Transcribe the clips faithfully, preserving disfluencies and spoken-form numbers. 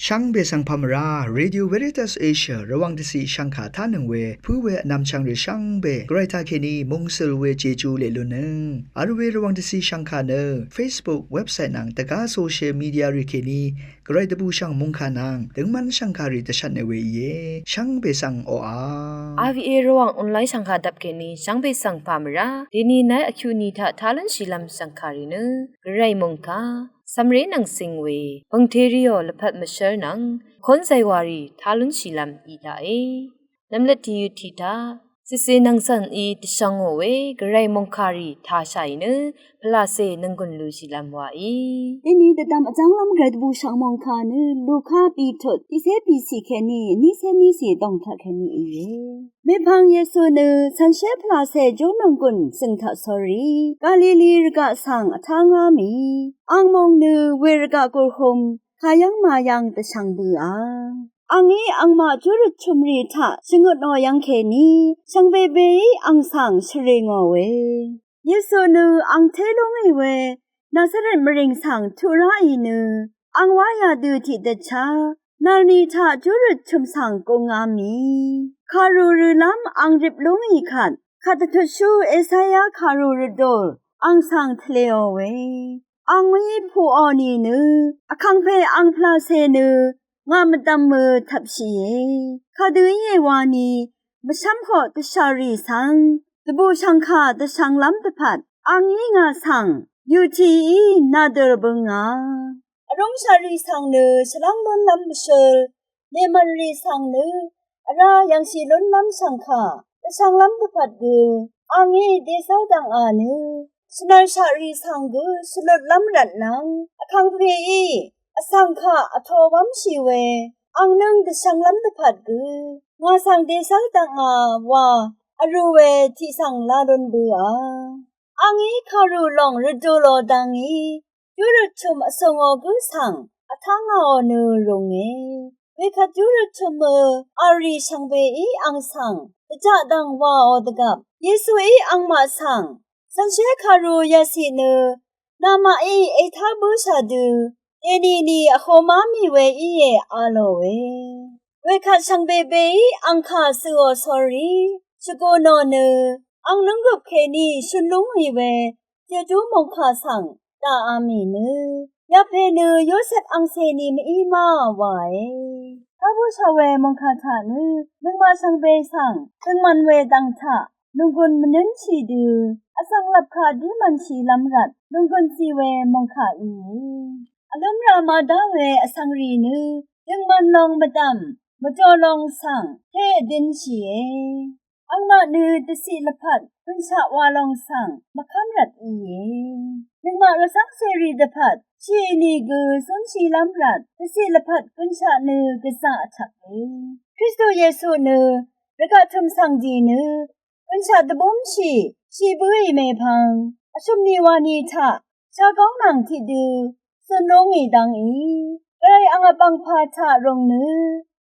Shvngbe svng pà mvrá, Radio Veritas Asia Rvwàng dvciq shvngkà tánøng we pǿ we vnvmchvng rì shvngbe gvray taqkèní mungsøl we Jeju leq lunnøng vl we Rvwàng dvciq shvngkà nø Facebook, website nvng dvgá social media rì kèní gvray dvbùshv̀ng mòngkà nvng døngmv́n shv̀ngkàrì dvshvtne we íe. Shvngbe svng oqà. RVA Rvwàng online shv̀ngkà dvp kèní shvngbe svng pà mvrá. Dèní nai vkyuqni taq tá lúnshìlv́m shv̀ngkàrì nø gvray mòngkà cv̀mré nvng cing we pv̀ngteriò lvpat mvshv́r nvng kónzay warì tá lúnshìlv́m í taqe. Nvmløt tìyøt tiq taq cìcè nvng cv̀n í dvshvngò we gvray mòngkàrì tāshàì nø pvlacè nònggùn lúshìlv́m waí. Dèní dvdvm vjv́nglv́m gvray dvbùshv̀ng mòngkà nø Luka bìtut tiqcé bìcì kèní vnícé nícì dòng taqkèní íe. Mèpvng Yesu nø cv̀nshé pvlacè jó nònggùn zø̀ng taq sórí Galili rvgaq svng vtá ngá mì, ang mòng nø we rvgaq gùrhum kayv́ng mayv́ng dvshvng bøà. Angí angmaq júrøt chø̀mrì taq shvngøtnò yv́ng kèní shvngbebeí ang svng shvrìngòe. Yesu nø angté lúngì we Nazaret mvrìng svng tuq ráì nø ang wá yadø tiqdvchá narni taq júrøt chø̀m svng gungá mì, kàrù rølv́m ang rip lúngì kvt, kàdvtutshú Esaya kàrù rvdùl ang svng tvlēò we. Angí puqò nìnø vkàngpè ang pvlacè nø ngà mvdv̀mø tvpshìe. Kadø íe wani mvshv́mhoq dvshàrì svng dvbùshv̀ngkà dvshvnglv́m dvpvt angí ngà svng yutií nàdø̀r bøngà. Vrúngshaqrì svng nø shvlv́ng lúnlv́m mvshøl, mèmv̀nrì svng nø vrá yv̀ngshì lúnlv́m shv̀ngkà dvshvnglv́m dvpvt gø angí dèzv́r dv̀ngà nø shvnvlshaqrì svng gø shvlutlv́m rvtnvng vkàngpèí vsvng kaq vtōwv́mshì we angnǿng dvshvnglv́m dvpvt gø ngà svng dèzv́r dv̀ngà wa vrū we tiq svng la lun bøà. Angí kàrù lòng rvdùlò dangí júrøt chø̀m vsùngò gǿ svng vtá ngàò nø rùnge. Wekvt júrøt chø̀mø vlrì shvngbeí ang svng dvjaq dv̀ng waò dvgvp Yesuí angmaq svng cv̀nshé kàrù yacì nø namaqí ètá bǿshà dø dènìni vhōmá mì we íe a lòe. Wekvt shvngbebeí angkà cø̀ò sórí shvgù nò nø ang nǿnggøp kèní shøn lúngì we Jejú mòngkà svng daqā mì nø yapè nø Yosep angcèni mví má wae. Tá bǿshà we mòngkà taq nø nøngmaq shvngbe svng døngman we dv̀ng taq nònggùn mvnǿnshì dø vsvng lvpkà dí mv̀nshìlv́m rvt nònggùn zì we mòngkà íe. Vlǿmrà màdá we vsvng rì nø døngman long mvdv̀m mvjò long svng té vdǿnshìe. Angmaq nø dvciq lvpat gønshaq wa long svng mvkv́m rvt íe. Nøngmaq rvcv́ng cèrì dvpvt shì nìgø zúnshìlv́m rvt dvciq lvpat gønshaq nø gvzà vtvke. Kristu Yesu nø rvgaq tø̀m svng dì nø gønshaq dvbúmshì shì bǿì mèpvng vshø̀m nì wani taq shagóng nvng tiqdø zø̀n lúngì dv́ngí gvray ang vbv̀ngpà taq rùng nø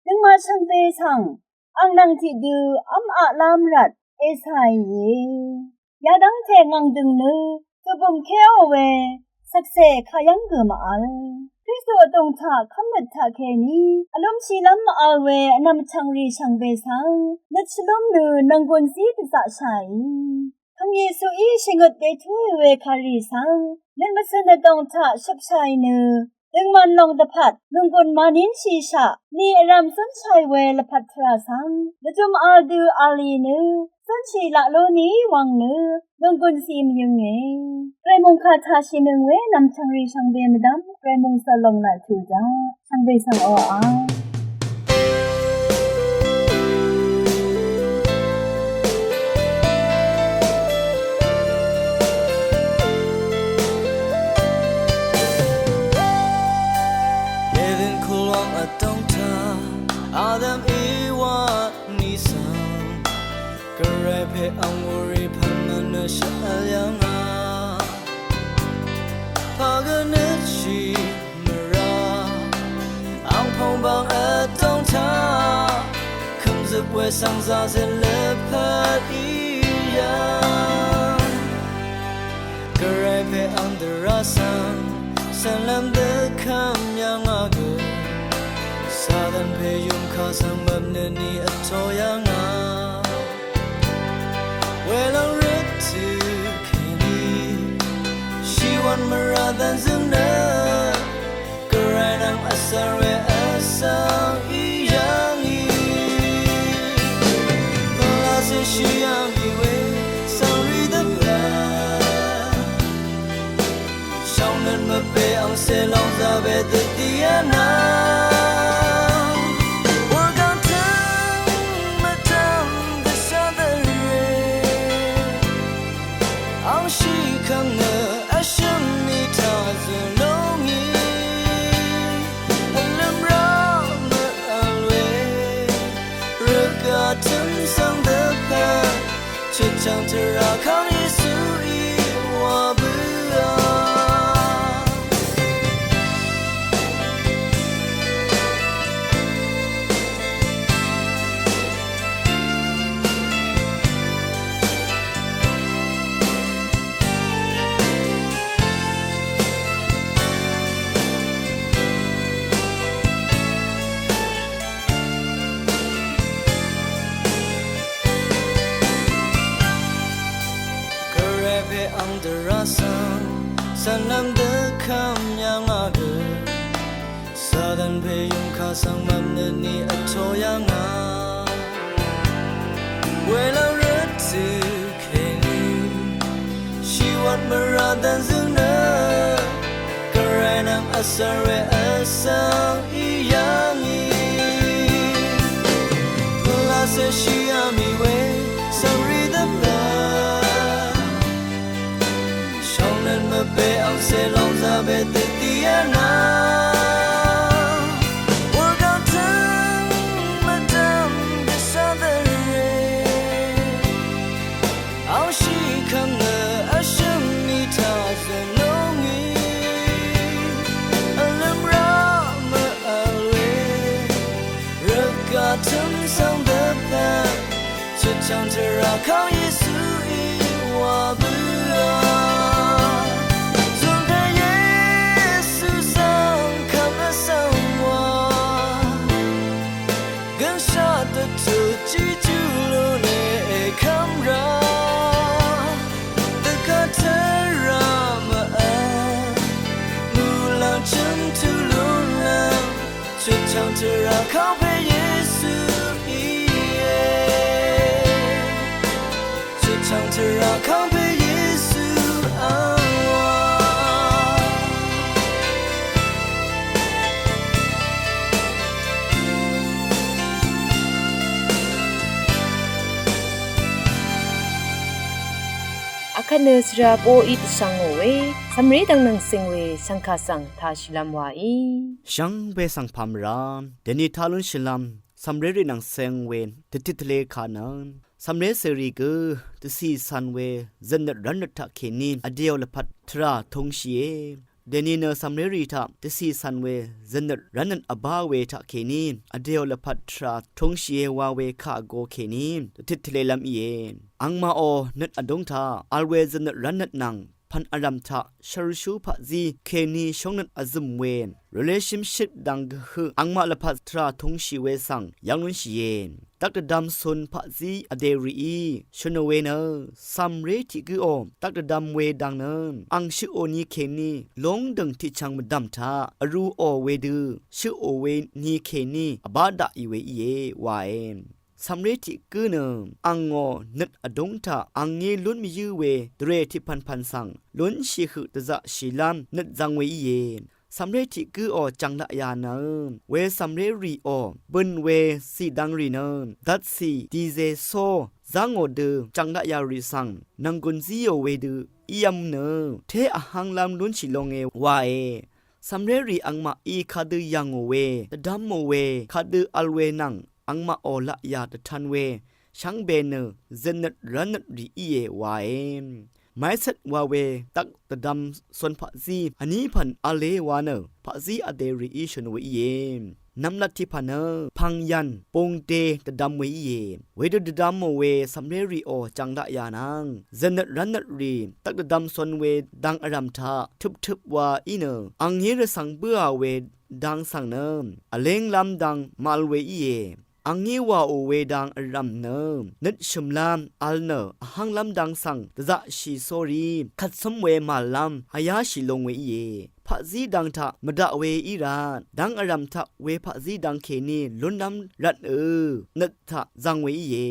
nøngmaq shvngbe svng ang nvng tiqdø v́m aqlám rvt ècàìe. Yadv́ngte ngv̀ng dø̀ng nø dvbùmkéò we shvkse kayv́ng gø màvl. Kristu vdùng taq kv́mnøt taqkèní vlúmshìlv́m màvl we vnvm vchv̀ngrì shvngbe svng nøt shvlúm nø nònggùn zí dvzaqshàì. Tvng Yesuí shvngøt dètúì we kàrì svng nøt mvcø̀n vdòng taq shøpshàì nø døngman long dvpvt nònggùn mànínshìshaq ni vrv̀m zúnshàì we lvpat tvrà svng dvjøm vl dø vl í nø zúnshì laq lú nií wvng nø nònggùn zì mvyønge. Gvray mòngkà taq shìnøng we nv̀mchv̀ngrì shvngbe mvdv́m gvray mòngsvl lòng laq tuq jaq shvngbe svng oqà. Yevin kulwang vdòng taq Adam Ewa nìsvng gvray pè ang wuri pv̀n mvnø shvl yv̀ngà. Pagø nøtshì mvrá ang pòngbang vdòng taq kø̀mzøp we svng zazøt lvpat í yv̀ng. Gvray pè ang dvrá svng cv̀nlv́m dø kv́m yv̀ngà gø Vsvng mvpnø ni vtō yv̀ngà. Welòng røt tø kèní shìwv̀n mvrà dvnzøng nø Gvray nvng vsvng we vsvng í yv̀ngì. Pvlacè shì yv̀ngì we vsvng rì dvpvt. Shvngnøt mvpè angcè lòng zaqbe dvdí vnvng. Wurgvng tøng mvdv̀m dvshà dvrè. Angshì kvng nø vshø̀m í taq zø̀ lúngì. Vlø̀m rá mvvl we. Rvgaq tø̀m svng dvpvt. Chøtchv̀ng tvrà kv́m Yesuí wa bǿà. Gvray pè ang dvrá svng cv̀nlv́m dvkvm yv̀ngà gø. Satan pè yùngkà svng mvpnø ni vtō yv̀ngà. Welòng røt tø kèní shìwv̀n mvrà dvnzøng nø Gvray nvng vsvng we vsvng í yv̀ngì. Pvlacè shì yv̀ngì we vsvng rì dvpvt. Shvngnøt mvpè angcè lòng zaqbe dvdí vnvng. Wurgvng tøng mvdv̀m dvshà dvrè. Angshì kvng nø vshø̀m í taq zø̀ lúngì. Vlø̀m rá mvvl we. Rvgaq tø̀m svng dvpvt. Chøtchv̀ng tvrà kv́m Yesuí wa bǿà. Zùn pè Yesu svng kvm vsvng wa. Gønshaq dvtut tiqjú lúne èkv́m rá. Dvgvt tvrà mvvl. Muqlàng chø̀m tø lúnlv́m. Chøtchv̀ng tvrà kv́m pè Yesu íe. Chøtchv̀ng tvrà kv́m pè Yesu ang wa. Akvt nø svra poqí dvshvngò we, cv̀mré dvng nvng cing we, shvngkà svng taq shìlv́m wàí. Shvngbe svng pà mvrá, dèni taq lún shìlv́m, cv̀mré rì nvng cing we, dvtit tvlē kà nvng, cv̀mré cèrì gø, dvcì cv̀n we, zøtnøt rv́nnøt taqkèní, vdèò lvpat tvrà tūngshìe. Dèni nø cv̀mré rì taq, dvcì cv̀n we, zøtnøt rv́nnøt vbá we taqkèní, vdèò lvpat tvrà tūngshìe wa we kà vgō kèní, dvtit tvlēlv́m íe. Angmaqò nøt vdúng taq, vl we zøtnøt rv́nnøt nvng, pv̀n vrv̀m taq, shvrshú paqzí, kèní shóngnøt vzø̀m we, relationship dvng gvhøq, angmaq lvpat tvrà tūngshì we svng, yv́ng lúnshìe. Dvk dvdvm cun paqzí vdè rìí, shø̀nò we nø, cv̀mré tiq gǿò, dvk dvdvm we dvng nø, ang shøqò ni kèní, lóngdø̀ng tiqchv̀ng mvdv̀m taq, vrūò wedø, shøqò we ni kèní, vbá daqì we íe, wae. Cv̀mré tiq gǿ nø, angò nøt vdúng taq, angí lún mvyǿ we, dvrè tiq pv̀npv̀n svng, lúnshì høq dvzaqshìlv́m, nøt zvng we íe. Cv̀mré tiq gǿò jv̀ng laqyà nø, we cv̀mré rìò, bø̀n we cìdvng rì nø, dvtcì, dìzè só, zv́ngò dø, jv̀ng laqyà rì svng, nv̀nggùn zíò wedø, ívm nø, té vhv́nglv́m lúnshì longe wae. Cv̀mré rì angmaqí kadø yv̀ngò we, dvdv́mò we, kadø vl we nvng, angmaqò laqyà dvtan we, shvngbe nø, zøtnøt rv́nnøt rì íe wae. Màícvt wa we, dvk dvdvm cun paqzí, vní pv̀n v̄le wa nø, paqzí vdè rìí shø̀n we íe. Nvmlat tiq pv̀n nø, pv̀ngyv̀n, bungde, dvdvm we íe. Wedø dvdvmò we, cv̀mré rìò, jv̀ng laqyà nvng, zøtnøt rv́nnøt rì, dvk dvdvm cun we, dang vrv̀m taq, tøptøp wa í nø, angí rvcv̀ng bǿà we, dang svng nø, vlénglv́m dang màvl we íe. Angí wàò we dang vrv̀m nø nøt shø̀mlv́m vl nø vhánglv́m dang svng dvzaqshì sórí kvtsǿm we màllv́m vyáshì long we íe. Paqzí dang taq mvdaq we í rvt dv́ng vrv̀m taq we paqzí dang kèní lúnlv́m rvtnø nøt taq zvng we íe.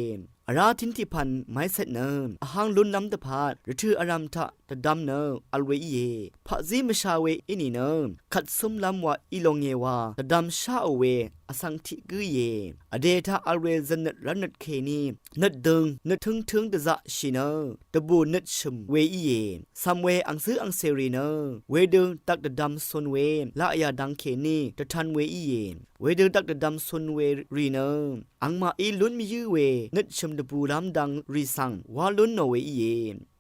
Vrá tín tiqpv̀n mv́ycet nø vháng lúnlv́m dvpvt rvtø̀ vrv̀m taq dvdvm nø vl we íe. Paqzí mvsha we í nìnø kvtsǿmlv́m wa í longe wa dvdvm sháò we vsvng tiq gǿ íe. Vdè taq vl we zvnøt rv́nøt kèní nøt døng nøt tǿngtǿng dvzaqshì nø dvbù nøt shø̀m we íe. Cv̀m we angzǿ angcèrì nø wedø dvk dvdvm cun we laqyà dang kèní dvtv̄n we íe. Wedø dvk dvdvm cun we rì nø angmaqí lún mvyǿ we nøt shø̀m dvbùlv́m dang rì svng wá lún nò we íe.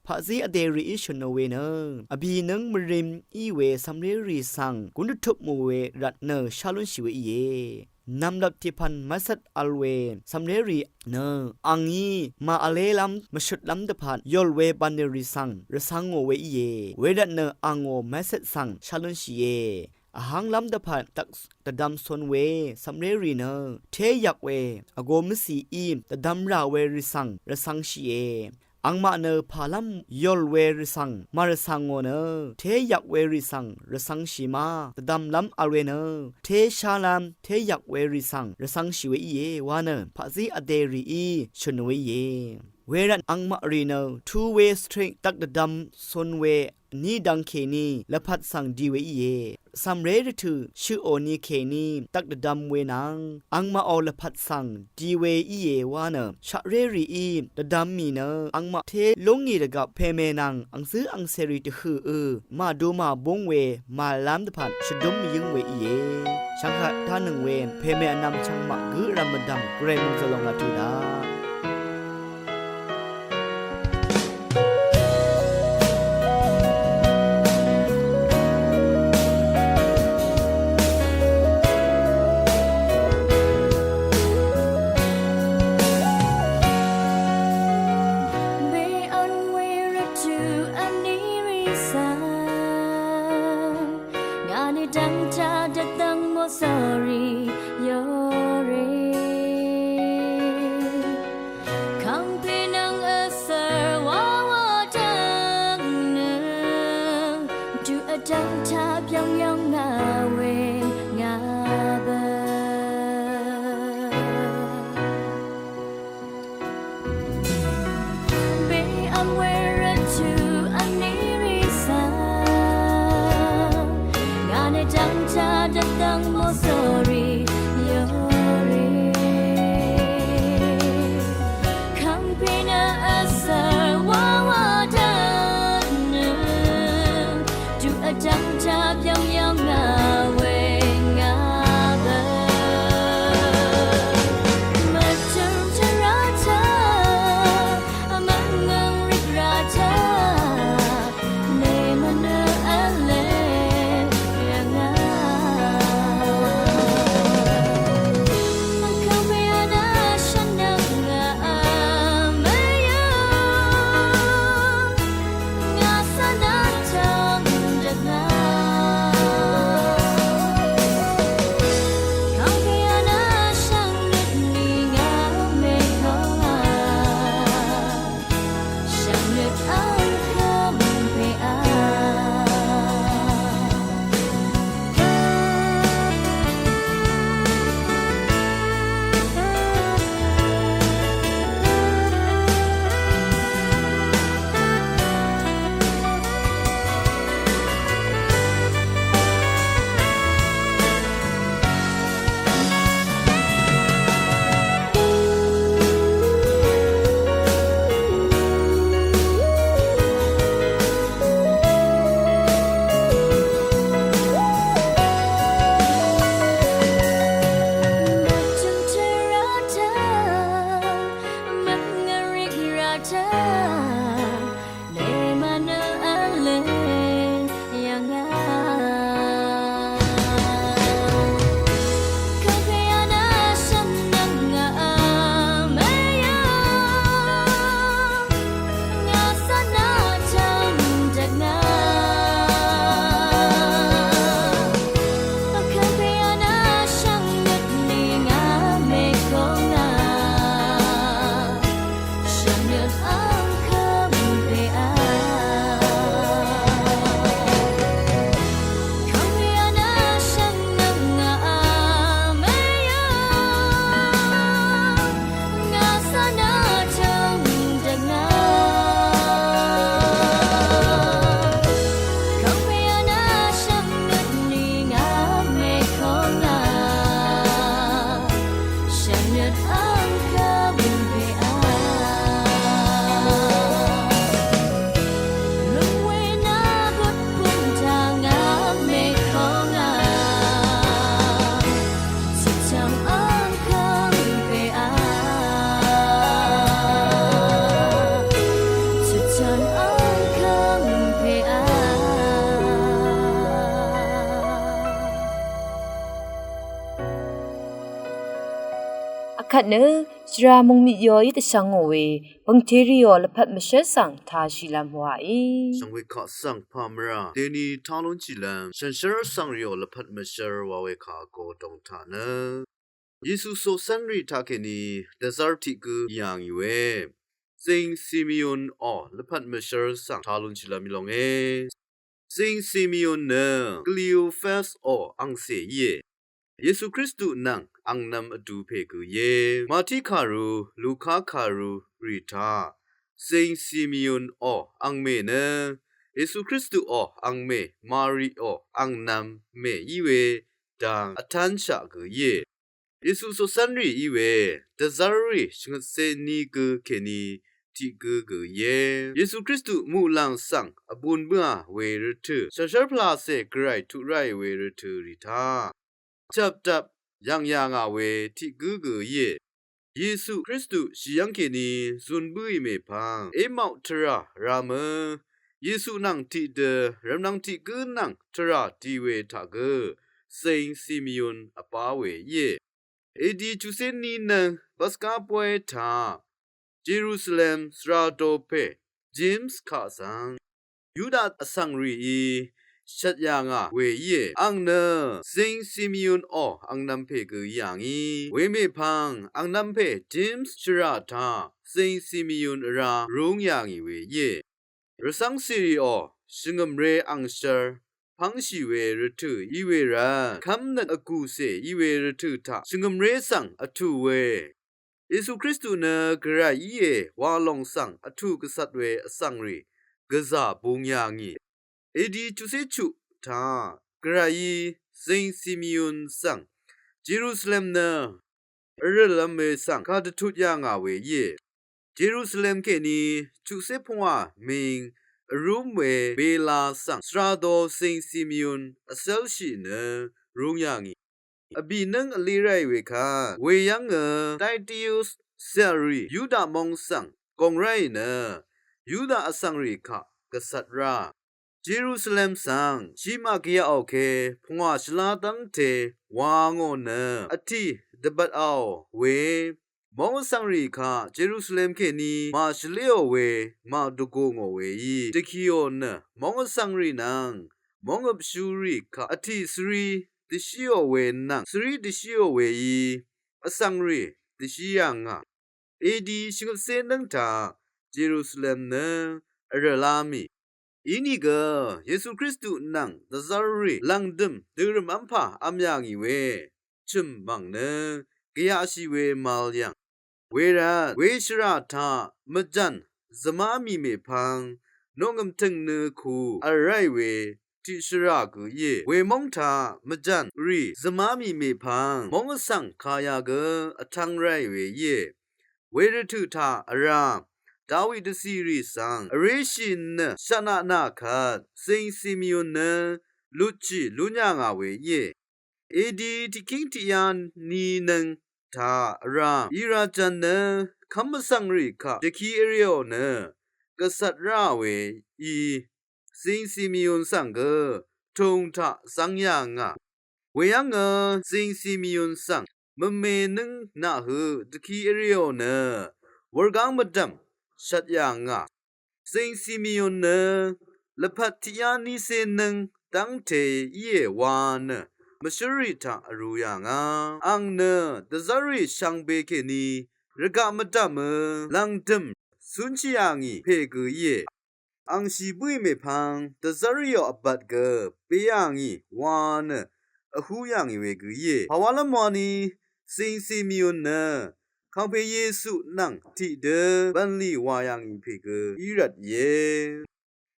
Paqzí vdè rìí shø̀n nò we nø vbì nǿng mvrim í we cv̀mré rì svng gún dvtup mù we rvt nø shá lúnshì we íe. Nv̀mlvp tiqpv̀n mv́ycvt vl we cv̀mré rì nø angí màvlélv́m mvshøtlv́m dvpvt yòl we bv̀nlì rì svng rvcv̄ngò we íe. Wervtnø angò mv́ycvt svng shá lúnshìe. Vhánglv́m dvpvt dvk dvdvm cun we cv̀mré rì nø té yvk we vgō mvcìí dvdvm rà we rì svng rvcv̄ngshìe. Angmaq nø pàlv́m yòl we rì svng màrvcv̀ngò nø té yvk we rì svng rvcv̄ngshì má dvdvmlv́m vl we nø té shálv́m té yvk we rì svng rvcv̄ngshì we íe wa nø paqzí vdè rìí shø̀n we íe. Wervt angmaq rì nø two way street dvk dvdvm cun we vní dang kèní lvpat svng di we íe. Cv̀mré rvtø̀ shøqò ni kèní dvk dvdvm we nvng angmaqò lvpat svng di we íe wa nø shaqré rìí dvdvm mì nø angmaq té lúngì dvgvp pèmè nvng angzǿ angcèrì dvhø̀ ø màdu màbúng we màlv́m dvpvt shvdúm mvyǿng we íe. Shvnghat dánøng we pèmè vnvm chvngmaq gǿ vrv̀m mvdv̀m gvray mòngzø̀l lòng laq tuq daq. Beon we rvtø̀ vní rì svng ngà nø dv́ngtaq dvdv́ng mòsòrì yòrè. Kàngpè nvng vsv̀r wawa dv́ng nø tuq vdv́ngtaq byv́ng yv́ng ngà we ngà bø. Beam we rvtø̀ vní rì svng ngà nø dv́ngtaq dvdv́ng mòsòrì yòrì. Kàngpè nø vsv̀r wawa dv́ng nø tuq vdv́ngtaq byv́ng yv́ng ngà we ngà bø. Mvtø̀m tvrà taq vmv́n ngv̀ng rìk rà taq lèmvnø v̄le yv̀ngà. Akvt nø shvra mungmit yoí dvshvngò we bø̀ngteriò lvpat mvshv́r svng tāshìlv́m wàí. Shvngbe kaq svng pà mvrà deni talúnshìlv́m shànshér vsvngrìò lvpat mvshv́r wa we kà go dòng taq nø Yesu coqcv́nrì taqkèní dvzv́r tiq gǿ yà ngì we Zing Simeon ò lvpat mvshv́r svng talúnshìlv́m í longe. Zing Simeon nø Kleofas ò angcè íe. Yesu Kristu nvng angnv̄m vdu pè gø íe. Mati kàru, Luka kàru rì taq Zing Simeon ò angmè nø Yesu Kristu ò angmè, Mari ò angnv̄m mè í we dang vtánshaq gø íe. Yesu coqcv́nrì í we dvzv́rrì shvngøtcé ní gø kèní tiq gǿ gø íe. Yesu Kristu muqlàng svng vbūn bǿà we rvtø̀, shànshér pvlacè gvray tuq ráì we rvtø̀ rì taq chvpdvp yv̀ng yà ngà we tiq gǿ gø íe. Yesu Kristu shì yv́ng kèní zun bǿì mèpvng Emau tvrà rá mø Yesu nvng tiqdø rvmnvng tiq gǿ nvng tvrà di we taq gø Zing Simeon vpá we íe. A D chuqcé ní nø Paska bóy taq Jerusalem svra do pè James kaq svng Yuda vsvng rìí shvt yà ngà we íe. Àng nø Zing Simeon ò angnv̄m pè gø í yà ngì. We mèpvng angnv̄m pè James shvrà taq Zing Simeon vrá rúng yà ngì we íe. Rvcv́ng cèrì ò shvngø̀mré angshv́r pv́ngshì we rvtø̀ í we rvt kv́mnøt vgùcè í we rvtø̀ taq shvngø̀mré svng vtù we Yesu Kristu nø gvray íe wa lòng svng vtù gvcvt we vsvngrì gvzà bung yà ngì. A D chuqcé chuq taq gvrayí Zing Simeon svng Jerusalem nø vrø̀lv̄m we svng kàdvtut yà ngà we íe. Jerusalem kèní chuqcé pvngwà ming vrúm we Bela svng svra do Zing Simeon vzv́lshì nø rúng yà ngì. Vbì nǿng vlí ráì we kvt we yv́ngø Taitius cèrì Yuda móng svng gòng ráì nø Yuda vsvngrì kaq gvcvt rá Jerusalem svng shima gvyaqò ke pvngwà shvlá dv́ngte wa ngò nø vtì dvbvtò we móng vsvngrì kaq Jerusalem kèní màshvléò we màdvgù ngò weí dvkìò nø móng vsvngrì nvng móng vpshúrì kaq vtì svrí dvshíò we nvng svrí dvshíò weí vsvngrì dvshí yà ngà. A D shvngøtcé nǿng taq Jerusalem nø vrø̀lá mì. Inìgø Yesu Kristu nvng dvzv́rrì lv̀ngdø̀m dø̀rø̀m v́mpà v̄m yà ngì we chø̀m mv̀ng nø gvyaqshì we màvl yv̀ng. Wervt we shvrà taq mvjv̀n zvmá mì mèpvng noqngø̀m tø̀ng nø ku vl ráì we tiq shvrà gø íe. We móng taq mvjv̀n rì zvmá mì mèpvng móng vsvng kaya gø vtv́ng ráì we íe. We rvtø̀ taq vrá Dawi dvcìrì svng vréshì nø shvtnaq nà kvt Zing Simeon nø lutshì lún yà ngà we íe. A D tiqkíng tiqyá ní nøng taq vrá Irajan nø kv́m vsvngrì kaq dvki vrèò nø gvcvt ráà we í Zing Simeon svng gø tùng taq zv́ng yà ngà. Weyv́ngø Zing Simeon svng mvme nǿng naqhøq dvki vrèò nø wurgáng mvdv̀m shvt yà ngà. Zing Simeon nø lvpat tiqyá nícé nǿng dv́ngte íe wa nø mvshǿrrì taq vrū yà ngà. Àng nø dvzv́rrì shvngbe kèní rvgaq mvdv̀mø lv̀ngdø̀m cúnshì yà ngì pè gø íe. Àng shì bǿì mèpvng dvzv́rrìò vbat gø bē yà ngì wa nø vhú yà ngì we gø íe. Pàwálv́m wani Zing Simeon nø kàngpè Yesu nvng tiqdø bv̀nlì wà yà ngì pè gø í rvt íe.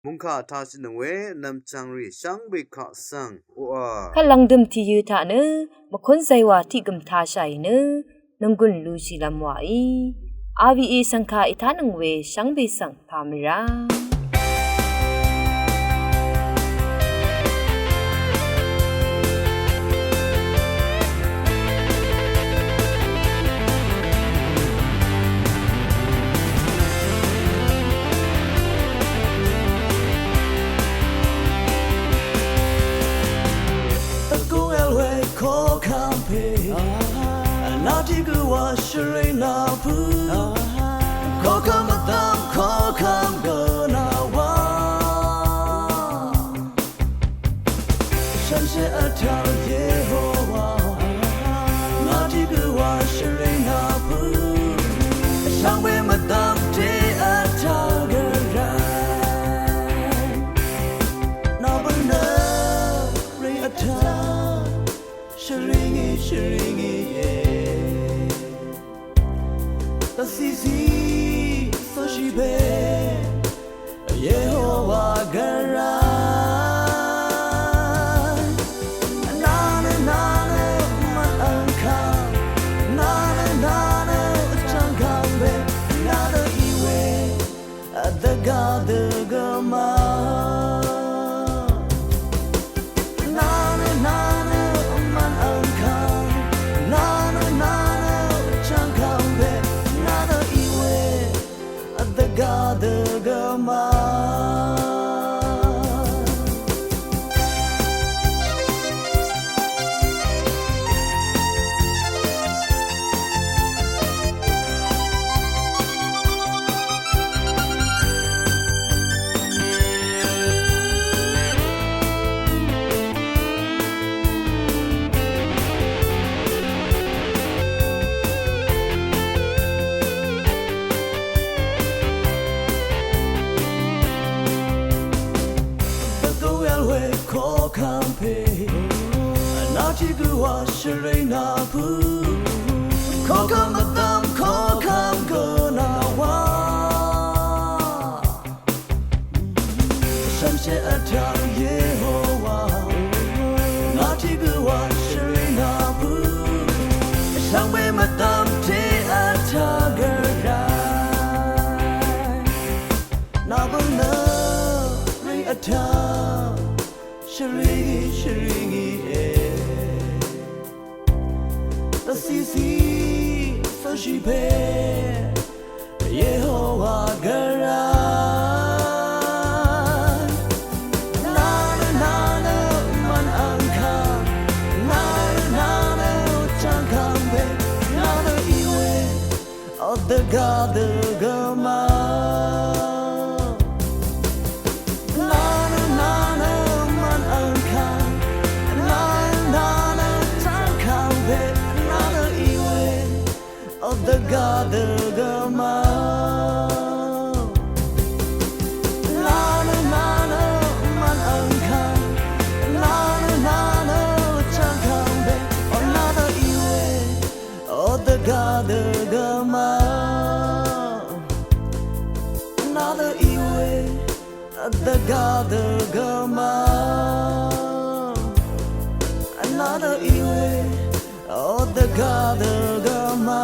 Mòngkà tashìnøng we vnvm chv̀ngrì shvngbe kaq svng oqà. Kvt lv̀ngdø̀m tìyø̄ taq nø mvkún zaywà tiq gø̀m tashàì nø nònggùn lushìlv́m wàí. R V A shv̀ngkà ètánøng we shvngbe svng pà mvrá. Vgúng vl we koqkv́m pè vnvm Nati gø wa shvring na pø. Kokam atam kokam gø na wa. Shamshe atam Yehowa. Nati gø wa shvring na pø. Shangwe matam te atam gø ra. Na bø na ring atam. Shvringi, shvringi, ye. Tasisi, soshibe, Yehowa gvray. Nana, nana, man angka. Nana, nana, changkambe. Nana, iwe. Dvga dvgø ma. Nana nana man angka. Nana nana changkambe. Nana iwe. Dvga dvgø ma. Dvgø yalwe kokam pe. Nati gø wa shvring na pø. Kokam atam kokam gø na wa. Shamshe atam Yehowa. Nati gø wa shvring na pø. Shangwe matam te atam gø ra. Nabø nø ring atam. Shvringi, shvringi, e. Tasisi, soshipe, Yehowa gvray. Nana, nana, man angka. Nana, nana, changkambe. Nana, iwe. Dvga dvgø ma. Nana nana man angka. Nana nana changkambe. Nana iwe. Dvga dvgø ma. Nana nana man angka. Nana nana changkambe. Nana iwe. Dvga dvgø ma. Nana iwe. Dvga dvgø ma. Nana iwe. Dvga dvgø ma.